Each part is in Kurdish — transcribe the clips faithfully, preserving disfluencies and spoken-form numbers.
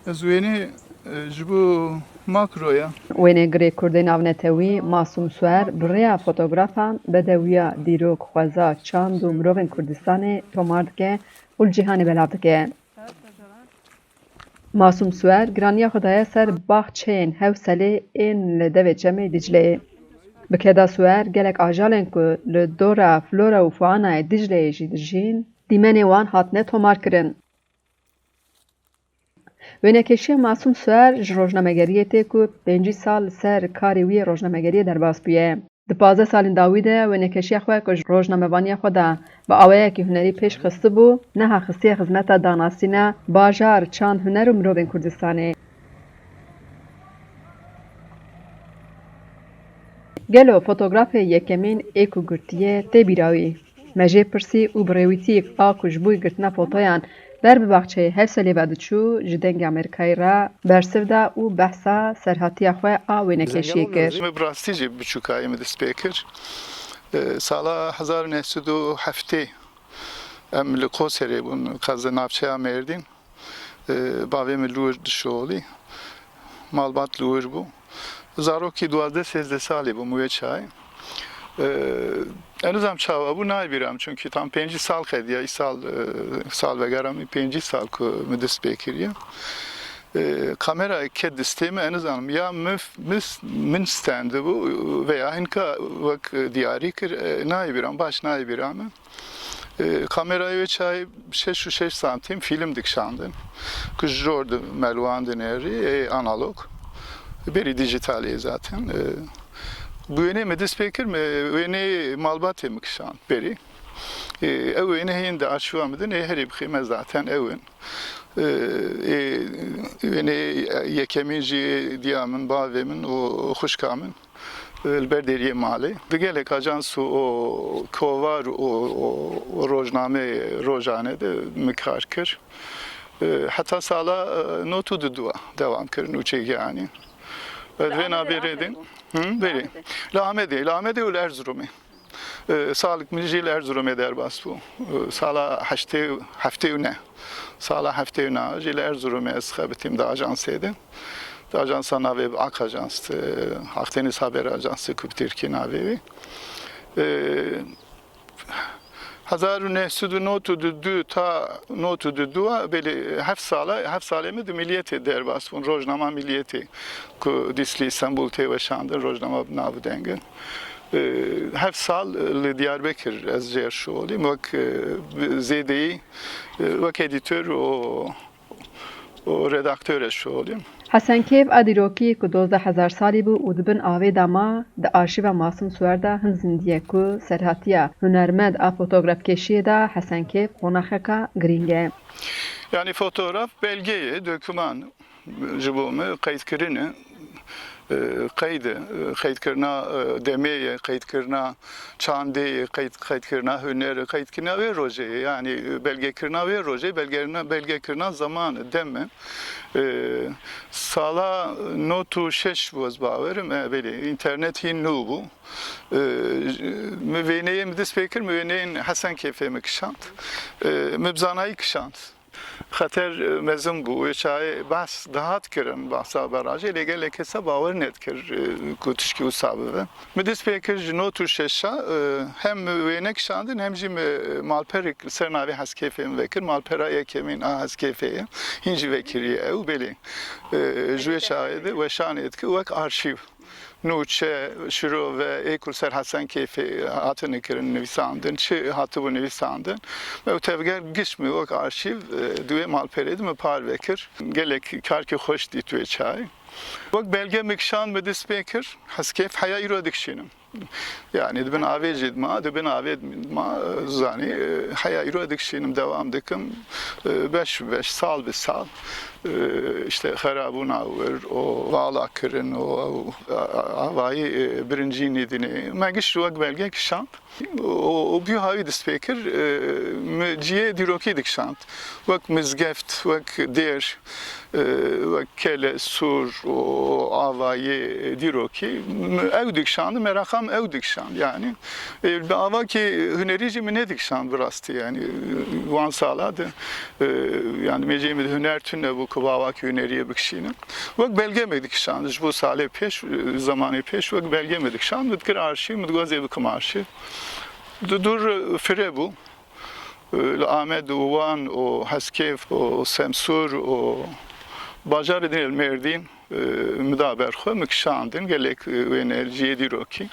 Ez wênê, e, ji bo makro ya. Wênegirê Kurdê navnetewî Masûm Suer bi rêya fotografan bedewiya dîrok, xweza, çand û mirovên Kurdistanê tomar dike û li cîhanê belav dike. Masûm Suer giraniya xwe daye ser baxçeyên hewselê ên li devê çemê Dicleyê. Bi keda Suer gelek ajalên ku li dora flora û faunayê Dicleyê jî dijîn, dîmenê wan hatine tomarkirin. Wênekeşiya Masûm Suer ji rojnamegeriyê tê ku pêncî sal li ser karê wî yê rojnamegeriyê derbas bûye. Di pazdeh salên dawî de wênekeşiya xwe ku ji rojnamevaniya xwe de bi awayekî hunerî pêş xistibû, niha xistiye xizmeta danasîna bajar, çand, huner û mirovên Kurdistanê. Gelo fotografê yekemîn ê ku girtiye tê bîra wî? Me jê pirsî û bi rêwîtiyek a ku ji bo girtina fotoyan ber bi baxçeyê hevselê ve diçû, ji Dengê Amerîkayê re bersiv da û behsa serhatiya xwe a wênekeşiyê kir. Min bi rastî jî biçûkayê min dest pê kir. E, sala hezar û neh sed û heftê em li Qoserê bûn, qeze navçeya Mêrdîn. E, bavê min li wir dişolî. Malbat li wir bû. Zarokî duwazdeh sêzdeh salî bû, min wê çayê. E, ez nizam çawa bû, nayê bîra min, çunkî tam pêncî sal qediya, îsal, e, salvegera min pêncî sal ku min dest pê kiriye. E, kamerayê ket destê min, ez nizanim, ya min, min, min stendibû veya hinka wek diyarî kir, e, nayê bîra min, baş nayê bîra min. E, kamerayê wê çayê şeş û şeş santîm fîlm dikişandin. Ku ji jor di melwandin erî, ê analog. Berî dîjîtalê zaten. E, bi wênê min dest pê kir, min wênê malbatê min kişand berî. E, ew wêne heyîn di arşîva min din, ê herî bixî me zaten ew in. E, ê, wênê yekemîn jî diya min, bavê min û xwişka min. Li ber deriyê malê. Di gelek ajans û, û kovar û, û, û rojnameyê rojane de min kar kir. E, heta sala, e, nod û du dua dewam kir nûçegihanî. E, di vê navê rê de. Hı, berê. Li Amedê, li Amedê û li Erzurumê. E, salik min jî li Erzurumê derbas bû. E, sala heştê, heftê û neh. Sala heftê û neh jî li Erzurumê ez xebitîm di ajansê de. Di ajansa navê bi Ak Ajans, e, Akdeniz Haber Ajansı ku bi tirkî navê wî. E, hezar û neh sed û nod û du ta nod û du, belê heft sala, heft salê min di Milliyetê derbas bûn, rojnama Milliyetê ku dîslî Stenbul tê weşandin, rojnama bi nav û deng in. E, heft sal li Diyarbekir ez jê re şolîm, wek, e, bi zêdeyî, e, wek edîtor û, û redaktor ez şolîm. Hesenkêf a dîrokî ku dozdeh hezar salî bû û di bin avê de ma, di arşîva Masûm Suwer de hin zindî ye ku serhatiya hunermend a fotografkêşiyê de Hesenkêf qonaxeka girîng e. Yanî fotograf belge ye, dokûman ji bo me qeydkirin e. E, qeyd e, qeydkirina, e, demê ye, qeydkirina çandê ye, qeyd, qeydkirina huner e, qeydkirina wê rojê ye. Yanî, e, belgekirina wê rojê, belgekirina, belgekirina zaman e, dem e. E, sala nod û şeş bû ez bawerim, e, belê, înternet hîn nû bû. E, min wêneyê min dest pê kir, min wêneyên Hesenkêfê min kişand. E, min bi zanayî kişand. Xeter, e, mezin bû. Wê çayê behs dihat kirin, behsa barajê, lê gelek kesa bawer nedikir, e, ku tişkî wisa bibe. Min dest pê kir ji nod û şeşa, e, hem wêne kişandin, hem jî min malperek li ser navê Heskêfê min vekir. Malpera yekemîn a Heskêfê ye. Hîn jî vekiriye ew, belê. E, ji wê çayê de weşanê dikir wek arşîv. Nûçe, şirove, ê ku li ser Hesenkêfê hatine kirin, nivîsandin, çi hatibû nivîsandin. Ew tevger giş min wek arşîv, e, di wê malperê de min parve kir. Gelek karkê xweş dît wê çayê. Wek belge min kişand, min dest pê kir, Heskêf heya îro dikişînim. Yanî di bin avê jî dima, di bin avê dima, e, zanî, e, heya îro dikişînim, dewam dikim. E, beş bi beş, sal bi sal, e, işte xerabûna wir, o vala kirin, o, o, a-, a-, avayî, e, birincî nîdinê. Me giş wek belge kişand. O, o bî hawî dest pê kir, e, mi ciyê dîrokî dikişand. Wek mizgeft, wek dêr, E, wek kele, sûr û avayê dîrokî, m-, ew dikişand, meraqa min ew dikişand. Yanî, e, bi avakî hunerî jî min nedikişand bi rastî, yanî, e, wan sala de, e, yanî, mêjê min de huner tune bû ku bi avakî huneriyê bikişînim. Wek belge min dikişand, ji bo salê pêş, e, zemanê pêş wek belge min dikişand, min dikir arşîv, min digot ez ê bikim arşîv. Di dûr fire bû. Li Amed û Wan û Heskêf û Semsûr û bajarê din ê li Mêrdîn, e, min da ber xwe, min kişandin gelek, e, wêne cihê dîrokî.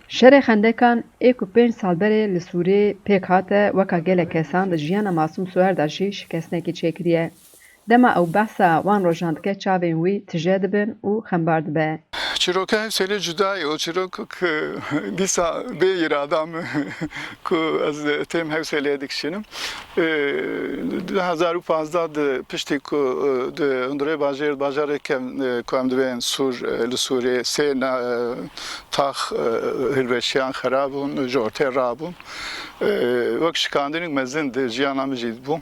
Şerê Xendekan ê ku pênc sal berê li Sûrê pêk hate, weka gelek kesan di jiyana Masûm Suer de jî şikestinekî çêkiriye. Dema ew behsa wan rojan dike çavên wî tije dibin û xembar dibe. Çîroka Hewsêlê cuda ye. O çîrok ku dîsa bê îrada min ku ez têm Hewsêleyê dikişînim. Di du hezar û pazdeh de piştî ku di hundirê bajêr, bajarê kem ku em dibên Sûr, li Sûrê sê tax hilweşiyan xera bûn, ji ortê rabûn. Wek şikandinîk mezin di jiyana min jî bû.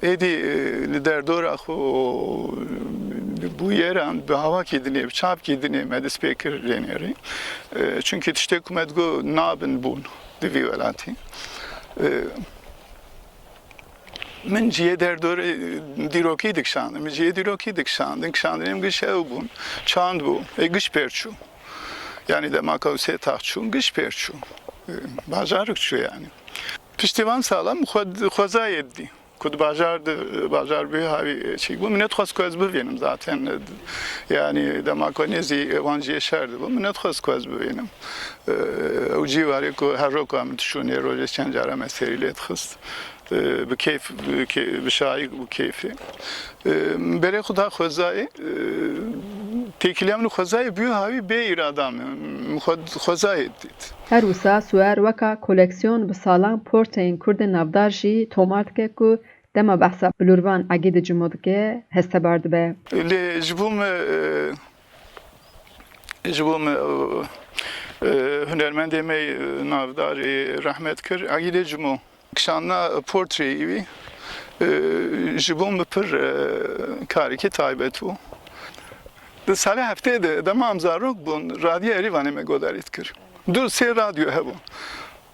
Êdî, e, li derdora xwe û bûyeran bi awakî dinê, bi çavkî dinê me dest pê kir lê nêrî. E, çunkî tiştê ku me digot nabin bûn di vî welatî. E, Min cihê derdorê dîrokî dikişandin. Min cihê dîrokî dikişandin. Kişandinê min giş ew bûn. Çand bû. Ê giş pêr çû. Yanî dema ku ew sê tax çûn, giş pêr çû. Bajarek çû yanî. Piştî van sala min xwe xwezayê didî. Ku di bajar de, bajar bî havî çîk bû. Min nedixwest ku ez bivînim zaten. Yanî dema ku nêzî wan cihê şer dibû. Min nedixwest ku ez bivînim. Ew cî warê ku her ro ku min dişûnê rojê çend cara me serî lê dixist. Bi kêf, bi şayî û kêfê. Berê xwe da xwezayê, têkiliya min û xwezayê bû havî bê îrada min. Min xwe xwezayê dît. Her wisa Suer weka koleksiyon bi salan portreyên Kurdên navdar jî tomar dike ku dema behsa bilûrvan Egîdê Cimo dike, hestebar dibe. Lê ji bo min, e, ji bo min, e, e, hunermendê me, e, navdar, e, rehmet kir, Egîdê Cimo. Kişandina portreyê wî, e, ji bo min pir, e, karekî taybet bû. Di salê heftê de, dema em zarok bûn, Radyo Erîvanê me godarî dikir. Du sê radyo hebû.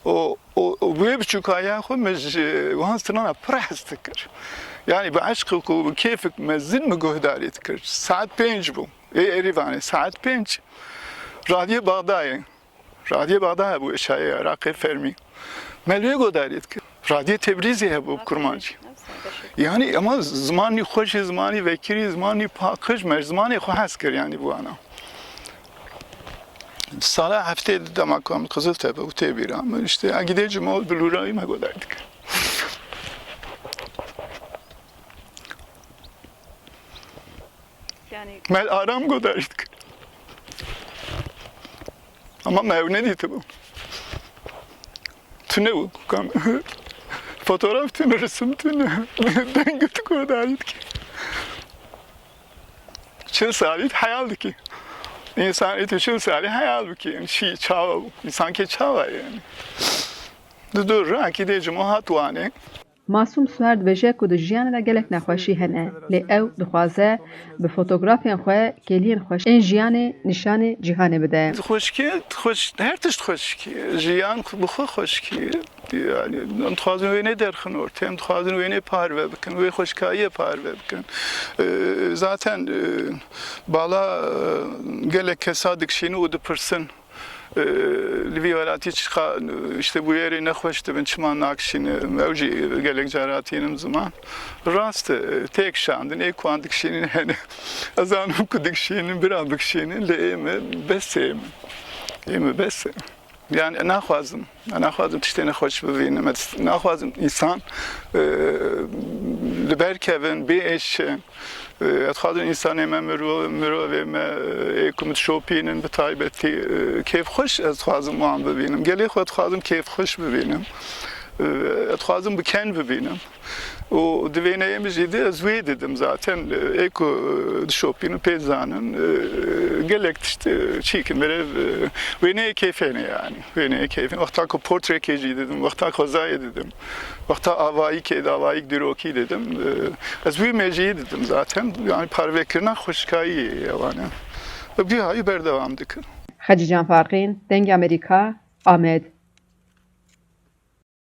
Û, û, û bi wê biçûkayiya xwe min ji wan strana pir hez dikir. Yanî bi eşq û bi kêfik mezin min guhdarî dikir. Saet pênc bû. Ê Erîvanê saet pênc. Radyo Baxdayê. Radyo Baxda hebû, Eşayê Iraqê fermî. Me li wê godarî dikir. Radyo Tebrîzê hebû bi kurmancî. Yanî ema zimanî xweş, zimanî vekirî, zimanî paqij, me ji zimanê xwe hez kir yanî bi wana. Sala heftê di dema ku em Qiziltepe û tê bîra min, işte, Egîdê Cimo bilûrayî me godarî dikir. Yanî Mel Aram godarî dikir. Ama me ew nedîtibû. Tune bû. Kam fotoğraf tune, resim tune. Deng tu godarî dikir. Çil salî heyal dikî. Însan êdî çil salî heyal bikî. Yanî şî çawa bû. Însan kê çawa yanî. Di dûr Egîdê Cimo hat Wanê. Masûm Suher dibêje ku di jiyanê de gelek nexweşî hene, lê ew dixwaze bi fotografên xwe kêliyên xweş ên jiyanê nîşanê cîhanê bide. Xweşikê, xweş, her tişt xweşikî. Jiyan bi xwe xweşikî. Yanî, em dixwazin wênê derxin ortê, em dixwazin wênê parve bikin, wê xweşikayiyê parve bikin. E, zaten, e, bala, e, gelek kesa dikişînin û dipirsin. Li vî welatî çiqa, işte, bûyerê nexweş dibin, çima nakişînin? Ew jî gelek cara tînim ziman. Rast e, tê kişandin, ê ku an dikişînin hene. Ez zanim ku dikişînin, bira bikişînin, lê ê me bes e, ê me. Ê me bes e. Yani naxwazim, naxwazim tiştê nexweş bibînim. Ez naxwazim însan, e, li ber kevin, bê êşin. Ez dixwazim însanê me, mirov-, mirovê me, ê ku min dişopînin bi taybetî, e, kêfxweş ez dixwazim wan bibînim. Gelê xwe dixwazim kêfxweş bibînim. E, ez dixwazim bi ken bibînim. û di wêneyê min jî de ez wê didim zaten, e, ê ku, e, dişopînin pê dizanin, e, gelek tişt, e, çîkin, vere, e, wêneyê kêfê ne yani. Wêneyê kêfê. Wexta ku portrekê jî didim, wexta xwezayê didim, wexta avayîkê, davayîk dîrokî didim. E, ez wî mêjiyê didim zaten. Yani parvekirina xweşikayî ye wan e. Û bihayî berdewam dikin. Xecîcan Farqîn, Dengê Amerîka, Amed.